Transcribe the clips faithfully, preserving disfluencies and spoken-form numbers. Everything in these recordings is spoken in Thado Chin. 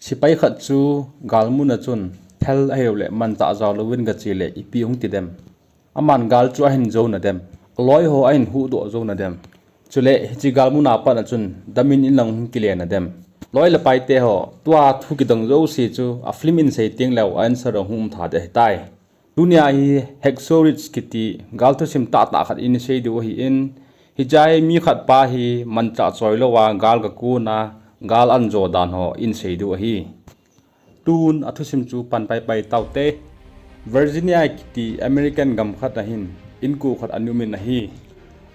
Sepai khat chu galmun a chun thel ahilouleh manchah jao louvin gache le ipi hung ti dem. Aman gal chu ahin jou nadem. Aloi ho ahin huhdoh jou nadem. Chule hiche galmun a pat a chun damin in lang hung kile nadem. Loi le paite ho, tua thu kidong jouse chu a film in sei teng leu a answer hung um tha ding ahitai. Tunia hi Hacksaw Ridge kiti gal thusim tahtah khat in sei diu ahin, hiche a hi mi khat pa hi manchah choi louva gal gakon a, gal ahin jo dan ho in sei diu ahi. Tun a thusim chu pan paipai taute. Virginia kiti American gam khat a hin inko khat ana um in ahi.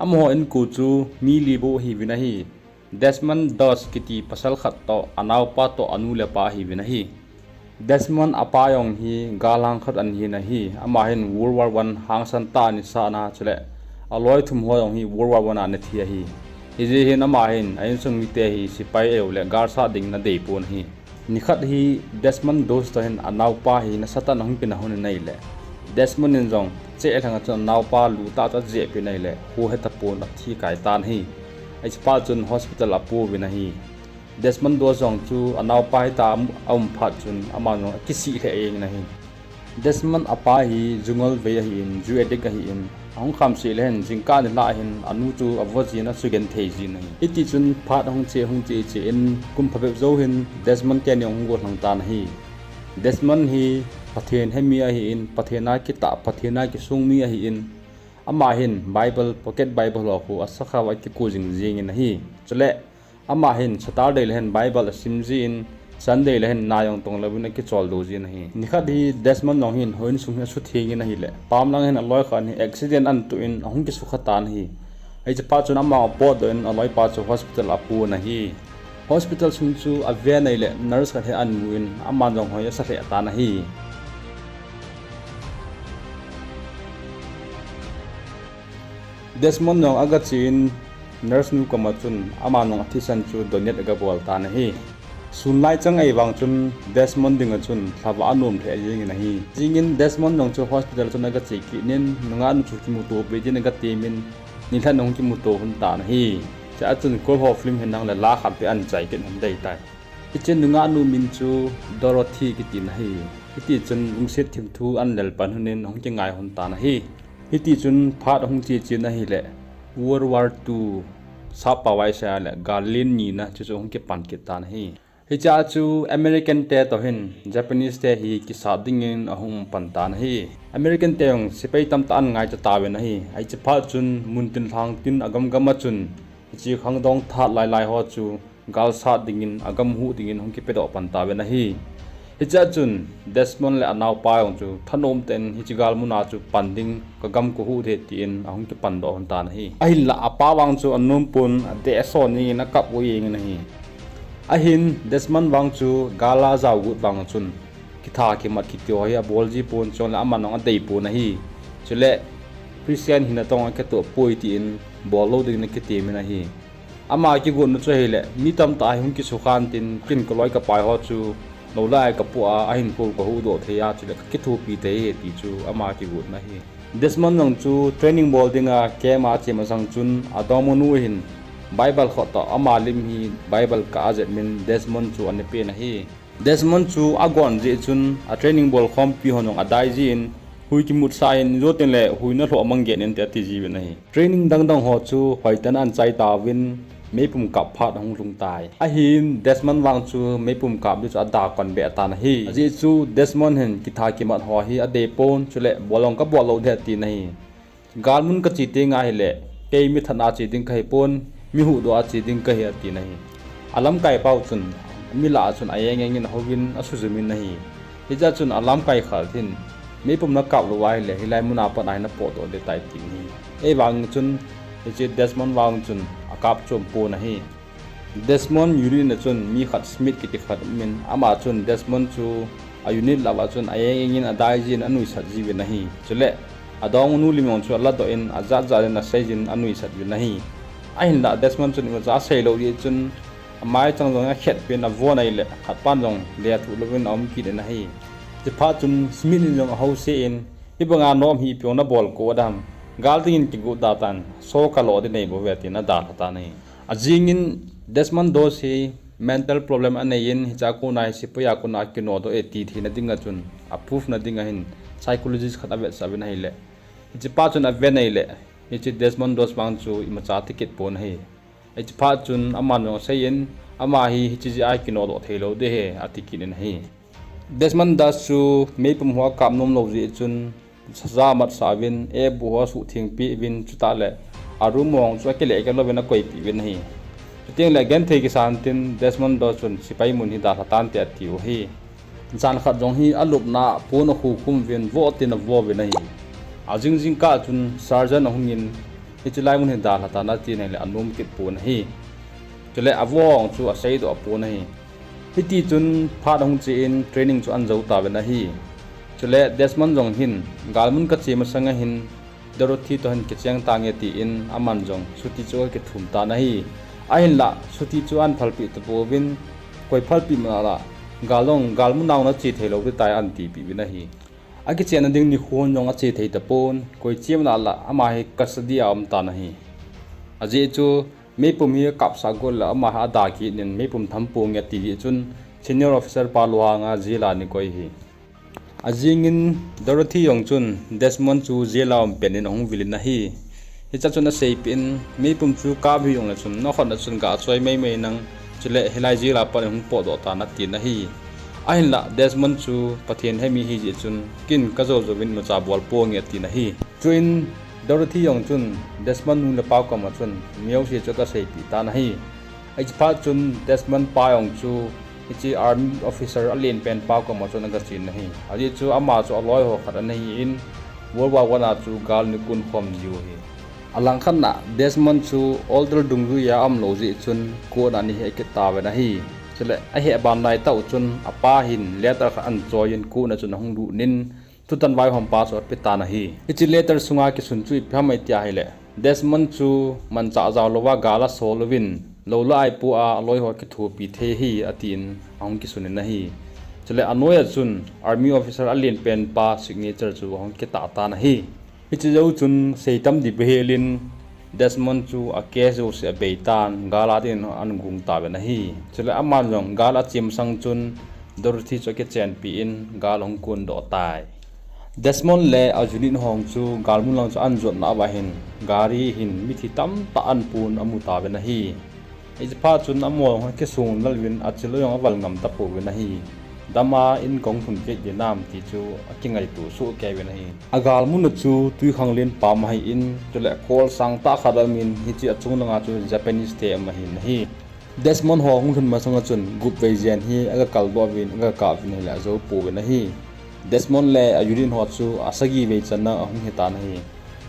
Amaho inko chu mi li bou ahiuvin ahi. Desmond Doss kiti pasal khat toh, anaopa toh, anu le apa ahiuvin ahi. Desmond apa jong hi galhang khat ana hin ahi. Ama hin World War One hangsan tah a ana sat a, chule aloi thum ho jong hi World War One a ana thi ahi. Hijeh hin ama hin a insung mite hi sepai ahilouleh gal sat ding in adei pon ahi. Nikhat hi Desmond Doss toh hin anaopa hi nasatah in ahung kinah hon in ahile, Desmond in jong cheh lhang a chun anaopa lu tah chu ajehpeh in ahile, kho heta pon, athi kai tan ahi. Hiche phat chun hospital a apouvin ahi. Desmond Doss jong chu anaopa hita a um phat chun ama jong akisih lheh jengin ahi. Desmond apa hi ju ngolvei ahin, ju addict ahin, ahung khamseh le hin jingkah nilhah hin anu chu avo jin, asugenthei jin ahi. Hitichun phat ahung che, hung che che in kum phabep jou hin Desmond teni ahung gollhang tan ahi. Desmond hi Pathen hemi ahin, Pathen a kitah, Pathen a kisung mi ahin, ama hin Bible, pocket Bible ho khu asakhao a akikou jing jingin ahi. Chule ama hin Saturday le hin Bible asim jin, Sunday le hin na jong tong louvin akicholdo jin ahi. Nikhat hi Desmond jong hin houin sung hi asutheng in ahile, pamlang hin aloi khat hi accident ana toh in ahung kisukha tan ahi. Hiche phat chun ama apotdoh in aloipa chu hospital a apon ahi. Hospital sung chu aven ahile nurse khat hi ana mu in aman jong hoi asa lheh tan ahi. Desmond jong agache in nurse nu koma chun aman jong athisan chu donate agabol tan ahi. Sun lai chang ahivang chun Desmond dinga chun lhavah anom lheh jengin ahi. Jingin Desmond jong chu hospital chun agache kit in nungah nu chu kimuto peh din agatemin, nilhah in ahung kimuto lhon tan ahi. Chua chun Kol ho film hin nangle la khat beh ana chai kit lhon ding ahitai. Hiche nungah nu min chu Dorothy kitin ahi. Hitichun lungset thimthu ana lel pan lhon in ahung kingai lhon tan ahi. Hitichun phat ahung che chen ahile World War Two sappao a isei a le gal len nina chu chu ahung kipan kit tan ahi. Hichea chu American te toh hin Japanese te hi kisat dingin ahung um pan tan ahi. American te jong sepai tamtah ana ngaicha tauvin ahi. Hiche phat chun muntin lhangtin agam gam a chun hiche khangdong that lai lai ho chu gal sat dingin, agam huh dingin hung kipedoh pan tauvin ahi. Hichea chun Desmond le anaopa jong chu thanom tah in hiche gal muna chu pan ding, kagam kahuh ding tin ahung kipandoh lhon tan ahi. Ahinlah apa vang chu anom pon, adeh ason jengin akap u jengin ahi. Ahin Desmond vang chu gal a ajao got vang chun kitha kimat kiti ho hi abol ji pon, chule aman jong adei pon ahi. Chule Christian hina tong akitoh poi tin bol lou dingin akitemin ahi. Ama kigotna chu ahile, mi tamtah hi hung kisukhan tin, ken kaloi kapai ho chu lou lai kapoh a, ahinkho kahuhdoh thei a, chule kakithopi thei ahi ti chu ama kigotna ahi. Desmond jong chu training bol dinga camp a ache masang chun adongmanu hin Bible khotoh ama lim hi Bible kah ajep min Desmond chu ana pen ahi. Desmond chu agon jeh chun a training bolkhompi hon jong adai jin, hui kimutsah in, jouteng le hui nalhoh mang get in te ati jiuvin ahi. Training dangdang ho chu hoitah in ana chai tauvin, meipum kap phat ahung lhung tai. Ahin Desmond vang chu meipum kap ding chu ada kon beh tan ahi. Ajeh chu Desmond hin kitha kimat ho hi adei pon, chule bol jong kabol lou ding atin ahi. Galmun kache teng ahile, kei mithat a che ding kahipon, mi huhdoh a che ding kahi atin ahi. Alamkai pau chun, mi lah a chun ajeng jengin ahouvin asujumin ahi. Hijeh chun alamkai khat hin, meipum nakap lou ahile, hilai muna pat a hi napotdoh ding tai tin ahi. Ahivang chun, hiche Desmond vang chun akap chom pon ahi. Desmond unit a chun mi khat Smith kiti khat umin, ama chun Desmond chu a unit lah a chun ajeng jengin adai jin anuisat jiuvin ahi. Chule adongmanu lim jong chu aladoh in ajat jat in aseijin anuisat uvin ahi. Ahinlah Desmond chun imacha asei lou jeh chun amaichang jong akhetpeh in avon ahile khatpan jong lethuh louvin aum kit in ahi. Chuphat chun Smith in jong ahouse in, hibanga nom hi ipi jong nabol kou dam, gal dingin kigot da tan, so kalo ding neibouve tin adalha tan ahi. Ajingin Desmond Doss hi Mental problem anei in, hiche a kona hi sepai a kona akinodoh e ti theina dinga chun, a proof na dinga hin psychologist khat avetsah uvin ahile, hiche pa chun aven ahile, hiche Desmond Doss vang chu imacha ati kit pon ahi. Hiche phat chun aman jong asei in, ama hi hiche jeh a kinodoh thei lou ding ahi, ati kit in ahi. Desmond Doss chu meipum ho akap nom lou jeh chun, saza amatsah uvin, abu ho asuhtheng peh uvin, chutah le a room mong chu akile kile uvin akoipeh uvin ahi. Chuteng le genthei kisan tin Desmond Doss chun sepai mun hi dalha tante atiu ahi. Jan khat jong hi alupna a pon akhukhum uvin, vo tin avo uvin ahi. Ajing jingkah chun sergeant ahung in, hiche lai mun hi dalha tan atin ahile anom kit pon ahi. Chule avo ho chu aseidoh pon ahi. Hiti chun phat ahung che in training chu ahin jou tauvin ahi. Chule Desmond jong hin, galmun kache masanga hin Dorothy toh hin kicheng tange tin aman jong chutti chu akithum tan ahi. Ahinlah chutti chu ahin phalpeh tapouvin, koi phalpeh man a lah, gal jong galmun a nache thei lou ding tai ahin tipeh uvin ahi. Akichenna ding nikho jong ache thei tapon, koi che man a lah ama hi custody a aum tan ahi. Ajeh chu meipum hi akapsah got le ama hi ada kit in meipum tham ponge ati jeh chun senior officer pa lunghanga jail a ana koi ahi. Ajing in Dorothy jong chun Desmond chu jail a um pen in ahung vil in ahi. Hichea chun aseipeh in, meipum chu kap hih jongle chun nakhut na chun gachoi maimai in lang, chule hilai jail a pat in hung potdoh tan atin ahi. Ahinlah Desmond chu Pathen hemi ahi jeh chun ken kajou jouvin imacha bol ponge atin ahi. Chuin Dorothy jong chun Desmond nu le pa koma chun mi jouse chu agaseipeh tan ahi. Hiche phat chun Desmond pa jong chu hiche army officer alen pen pa koma chun agachen ahi. Ajeh chu ama chu aloi ho khat ana hin, World War One a chu gal ana kon khom jiu ahi. Alangkhat na Desmond chu order dungjui a aum lou jeh chun court a ana heh kit tauvin ahi. Chule aheh ban lai tah u chun apa hin letter khat ahin choi in court a chun ahung lut in, thutan vaihompa chu ape tan ahi. Hiche letter sunga kisun chu ipi ham iti ahile, Desmond chu manchah jao louva gal asol uvin, lou le ai pu a aloi ho kithopi thei ahi, atin ahung kisun in ahi. Chule anoiya chun army officer alen pen pa signature chu ahung kitah tan ahi. Hiche jou chun seitam ding behel in Desmond chu a case jouse abei tan, gal a ding in ahin gung tauvin ahi. Chule aman jong gal ache masang chun Dorothy chu akichenpi in gal ahung kondoh tai. Desmond le a unit ho chu galmun lang chu ahin jotna uva hin, gari hin mithi tamtah ahin pon amu tauvin ahi. Hiche phat chun amaho jong akisong lel uvin, achil u jong aval ngam tapouvin ahi. Dam a in kahung lhun kit ding ham ti chu akingaito soh kei uvin ahi. Agalmun u chu twikhanglen pam ahin, chule kol sangtah khat aum in, hiche achung langa chu Japanese te aum ahin ahi. Desmond ho hung lhun masanga chun gup vei jen hi aga kaldoh uvin, aga kap uvin ahile ajou pouvin ahi. Desmond le a unit ho chu asagi vei channa ahung hitan ahi.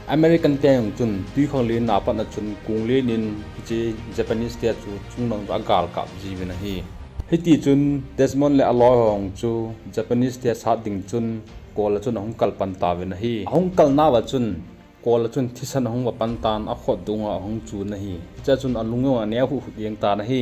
American te jong chun twikhanglen a pat a chun kong len in hiche Japanese te chu chunglang chu agal kap jiuvin ahi. Hiti chun Desmond le aloi ho jong chu Japanese te sat ding chun kol a chun ahung kal pan tauvin ahi. Ahung kalna uva chun kol a chun thisan ahung va pan tan, akhut dunga ahung chun ahi. Hichea chun alung jong aneo huhhut jeng tan ahi.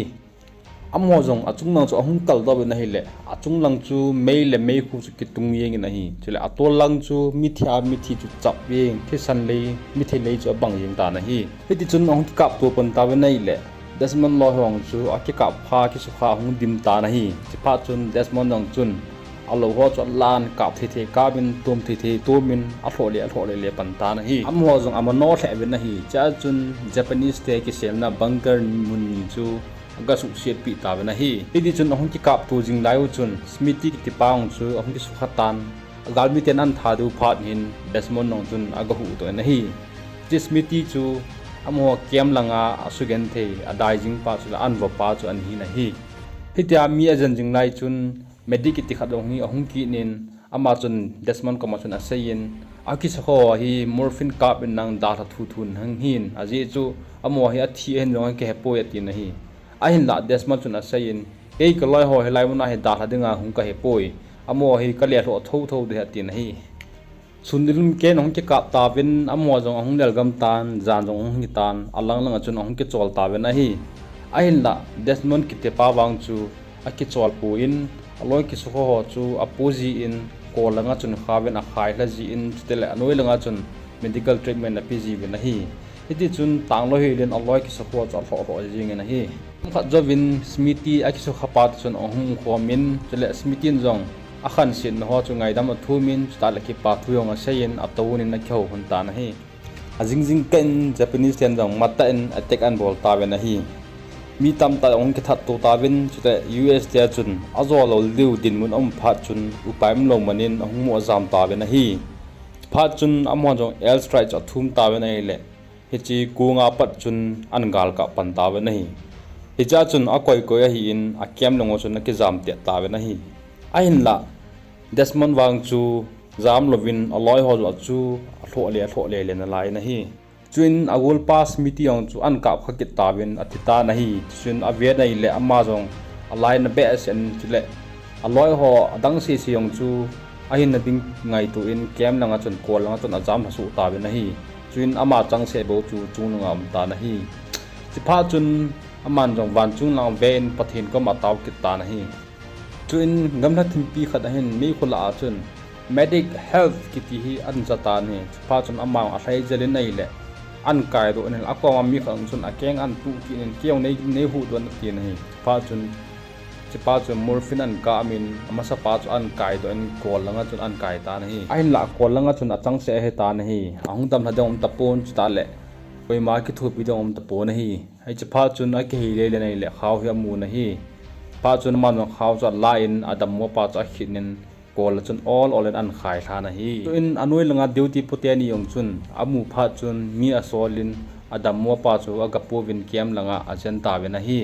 Amaho jong achung lang chu ahung kaldoh uvin ahile, achung lang chu mei le meikhu chu kitung jeng in ahi. Chule atol lang chu mithi a mithi chu chap jeng, thisan lei, mithi lei chu abang jeng tan ahi. Hiti chun ahung kikapto pan tauvin ahile, Desmond loi ho jong chu akikap pha kisukha ahung dim tan ahi. Hiche phat chun Desmond jong chun alou ho chu alan kap thei thei kap in, tom thei thei tom in, alhoh le alhoh le le pan tan ahi. Amaho jong amano lheh uvin ahi. Hichea chun Japanese te kiselna bunker mun ni chu aga suhsetpi tauvin ahi. Hiti chun ahung kikapto jing lai u chun Smitty kitipa jong chu ahung kisukha tan, agalmi ten ahin that diu phat hin Desmond jong chun aga huhdoh in ahi. Hiche Smitty chu amaho camp langa asugenthei, adai jing pa chule ahin vo pa chu ahin ahi. Hitia mi ajen jing lai chun medic kiti khat jong hi ahung kit in, ama chun Desmond koma chun asei in, akisukha ho hi morphine kap in lang dalha thuthu in hung hin, ajeh chu amaho hi athi ahin jong akihepoi atin ahi. Ahinlah Desmond chun asei in, kei kaloi ho hilai muna hi dalha dinga hung kahepoi, amaho hi kalelhoh thotho ding ahi atin ahi. Sun nilum ken ahung kikap tauvin, amaho jong ahung lelgam tan, jan jong ahung hitan, alang langa chun ahung kichol tauvin ahi. Ahinlah Desmond kitipa vang chu akichol pon, aloi kisukha ho chu apo jin, kol langa chun khauvin akhailha jin, chutile anoi langa chun medical treatment ape jiuvin ahi. Hiti chun tanglou hilin aloi kisukha chu alhoh lhoh jingin ahi. Chomkhat jouvin Smithy akisukha pa toh chun ahung khom in, chule Smithy in jong akhansetna ho chu ngaidam athum in, chutah le kipa thu jong asei in, atouvun in akihou lhon tan ahi. Ajing jing kah in Japanese ten jong matah in attack ahin bol tauvin ahi. Mi tamtah jong ahung kithat to tauvin, chule U S te a chun ajo lou diu dinmun aum phat chun upai umlou man in ahung mo ajam tauvin ahi. Phat chun amahon jong air strike chu athum tauvin ahile, hiche kong a pat chun ahin galkap pan tauvin ahi. Hichea chun akoi koi ahin, a camp lang u chun akijam tet tauvin ahi. Ahinlah Desmond vang chu jam louvin aloi ho joh chu alhoh le alhoh le le nalai in ahi. Chuin agolpa Smithy jong chu ahin kap kha kit tauvin athi tan ahi. Chuin aven ahile ama jong alainat behseh in, chule aloi ho adang sese jong chu ahinna ding ngaito in camp langa chun kol langa chun ajam lha soh tauvin ahi. Chuin ama changseh bou chu chung langa um tan ahi. Chuphat chun aman jong van chung langa ven Pathen koma atao kit tan ahi. Chuin gamla thimpi khat ahin meikhu lah a chun medic help kiti hi ahin ja tan ahi. Chuphat chun ama jong alhai jel in ahile ahin kaidoh in ahile, akoma mi khat jong chun akeng ahin tuh kit in, kei jong nei, nei huhdoh in atin ahi. Chuphat chun, chuphat chun morphine ahin kap in, amasapa chu ahin kaidoh in kol langa chun ahin kai tan ahi. Ahinlah kol langa chun achangseh ahi tan ahi. Ahung damlha ding um tapon, chutah le koima kithopi ding um tapon ahi. Hiche phat chun akihei lele in ahile khao hi amun ahi. Phat chun aman jong khao chu alan adammo pa chu akhin in kol a chun ol ol in ahin khai lhan ahi. Chuin anoi langa duty pu teni jong chun amu phat chun mi asol in adammo pa chu agapouvin camp langa ajen tauvin ahi.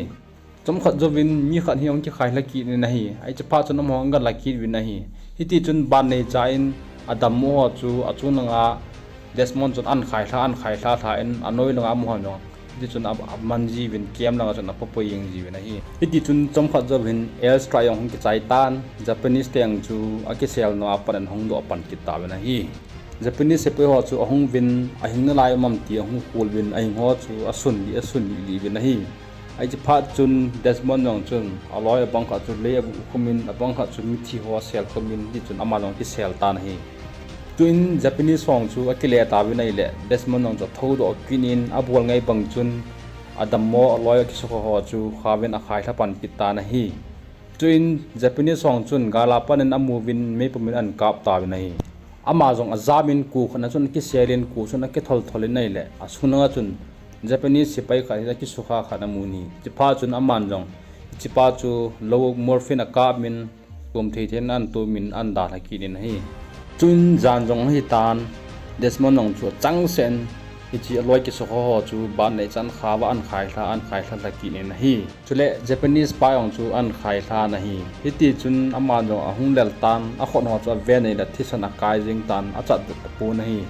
Chomkhat jouvin mi khat hi ahung kikhai lha kit in ahi. Hiche phat chun amaho ahin gala kit uvin ahi. Hiti chun ban neicha in adammo ho chu achung langa Desmond chun ahin khai lha, ahin khai lha lha in anoi langa amahon jong hiti chun a, aman jiuvin camp langa chun apopoi jeng jiuvin ahi. Hiti chun chomkhat jouvin air strike jong ahung kichai tan, Japanese te jong chu akiselna a pat in ahung doh pan kit tauvin ahi. Japanese sepai ho chu ahung uvin, ahing nalai um am ti ahung khol uvin, ahing ho chu asun lih, asun lih lih uvin ahi. Hiche phat chun Desmond jong chun aloi abang khat chu lei avuh khum in, abang khat chu mithi ho asel khum in, hiti chun ama jong akisel tan ahi. Chuin Japanese ho chu akile tauvin ahile, Desmond jong chu athoudoh kit in, abol ngai bang chun adammo aloi akisukha ho chu khaovin akhai lha pan kit tan ahi. Chuin Japanese ho chun gal a pat in amu uvin meipum in ahin kap tauvin ahi. Ama jong ajam in ko khat na chun akisel in, ko chun akithol thol in ahile, asung langa chun Japanese sepai khat hi akisukha khat amun ahi. Chuphat chun aman jong hichepa chu lou morphine akap in, tum thei thei in ahin tum in ahin dalha kit in ahi. Chuin jan jong ahi tan, Desmond jong chu achangseh in hiche aloi kisukha ho chu ban neichan khaova ahin khai lha, ahin khai lha lha kit in ahi. Chule Japanese pa jong chu ahin khai lhan ahi. Hiti chun aman jong ahung lel tan, akhut ho chu aven ahile thisan akai jeng tan, achat doh tapon ahi.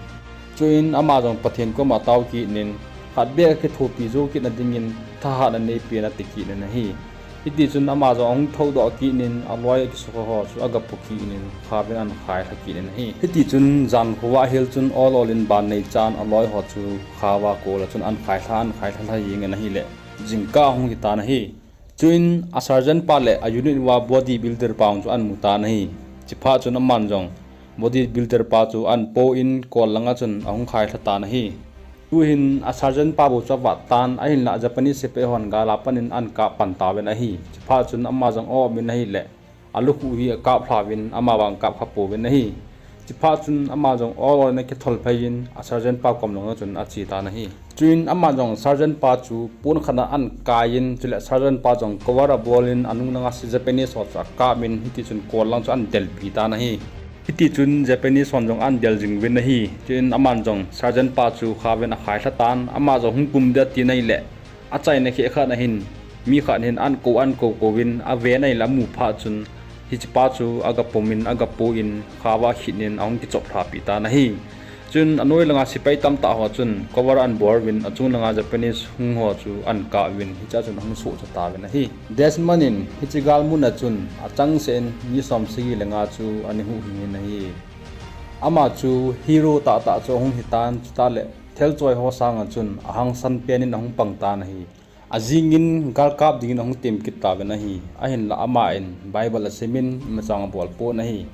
Chuin ama jong Pathen koma atao kit in, khatvei akithopi jou kit na dingin thahatna neipen ati kit in ahi. Hiti chun ama jong ahung thoudoh kit in, aloi akisukha ho chu agapo kit in, khaovin ahin khai lha kit in ahi. Hiti chun jan khovah hel chun ol ol in ban neichan aloi ho chu khaova kol a chun ahin khai lha, ahin khai lha lha jeng in ahile, jingkah ahung hi tan ahi. Chuin a sergeant pa le a unit uva body builder pa jong chu ahin mu tan ahi. Chuphat chun aman jong body builder pa chu ahin po in kol langa chun ahung khai lha tan ahi. Tuhin a sergeant pa bou chu avat tan, ahinlah Japanese sepai hon gal a pat in ahin kap pan tauvin ahi. Chuphat chun ama jong aum in ahile, alukhuh hi akap lha uvin, ama vang kap kha pouvin ahi. Chuphat chun ama jong ol ol in akithol phei in, a sergeant pa kom langa chun ache tan ahi. Chuin ama jong sergeant pa chu pon khat a ahin kai in, chule sergeant pa jong cover abol in, anung langa Japanese ho chu akap in, hiti chun kol lang chu ahin delpi tan ahi. Hiti chun Japanese hon jong ahin del jing uvin ahi. Chuin aman jong sergeant pa chu khaovin akhai lha tan, ama jong hung pum ding ati in ahile, achaina kheh khat na hin, mi khat hin ahin ko, ahin ko ko uvin, aven ahile amu phat chun, hichepa chu agapum in, agapo in, khaova khin in, ahung kichop lhapeh tan ahi. Chun anoi langa sepai tamtah ho chun cover ahin bol uvin, achung langa Japanese hung ho chu ahin kap uvin, hichea chun ahung sohcha tauvin ahi. Desmond in hiche gal mun a chun achangseh in mi som sagi le nga chu ana huhhing in ahi. Ama chu hero tahtah chu ahung hitan, chutah le thelchoi ho sanga chun ahangsan pen in ahung pang tan ahi. Ajing in gal kap dingin ahung tem kit tauvin ahi. Ahinlah ama in Bible asim in, imacha abol pon ahi.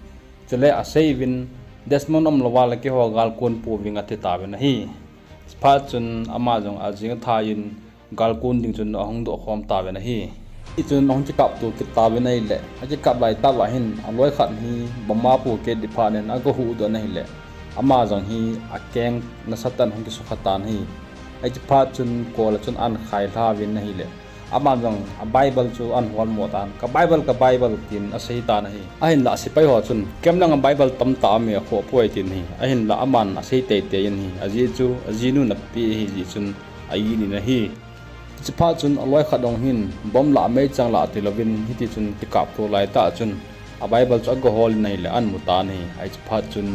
Chule asei uvin, Desmond umlouva le keiho gal kon pouving ati tauvin ahi. Chuphat chun ama jong ajing athai in galkon ding chun ahung doh khom tauvin ahi. Hichun ahung kikapto kit tauvin ahile, akikap lai tah uva hin aloi khat hi bomb a pohkeh ding phat in aga huhdoh in ahile, ama jong hi akeng nasatah in ahung kisukha tan ahi. Hiche phat chun kol a chun ahin khailha uvin ahile, aman jong a Bible chu ahin holmo tan, "Ka Bible, ka Bible," tin asei tan ahi. Ahinla sepai ho chun, "Kem lang a Bible tamtah aume, akhoh poi," atin ahi. Ahinla aman asei teitei in ahi. Ajeh chu ajinun apeh ahi jeh chun a-it in ahi. Hiche phat chun aloi khat jong hin bomb lah meichang lah tilouvin, hitichun kikapto lai tah chun a Bible chu aga hol in ahile ahin mu tan ahi. Hiche phat chun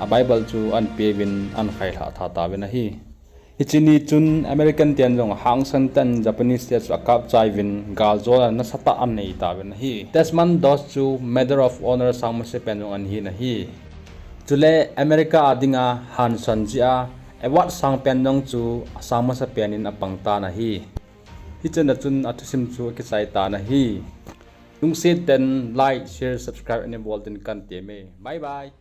a Bible chu ahin peuvin ahin khailha tha tauvin ahi. Hiche ni chun American ten jong hangsan tah in Japanese te chu akapchai uvin galjona nasatah ahin nei tauvin ahi. Desmond Doss chu Medal of Honor sangmasa pen jong ahin hin ahi. Chule America a dinga hansan jeh a award sang pen jong chu asang masa pen in apang tan ahi. Hichea chun athusim chu akichai tan ahi. Lungset tah in like, share, subscribe ana bol ding in kahin temme. Bye bye.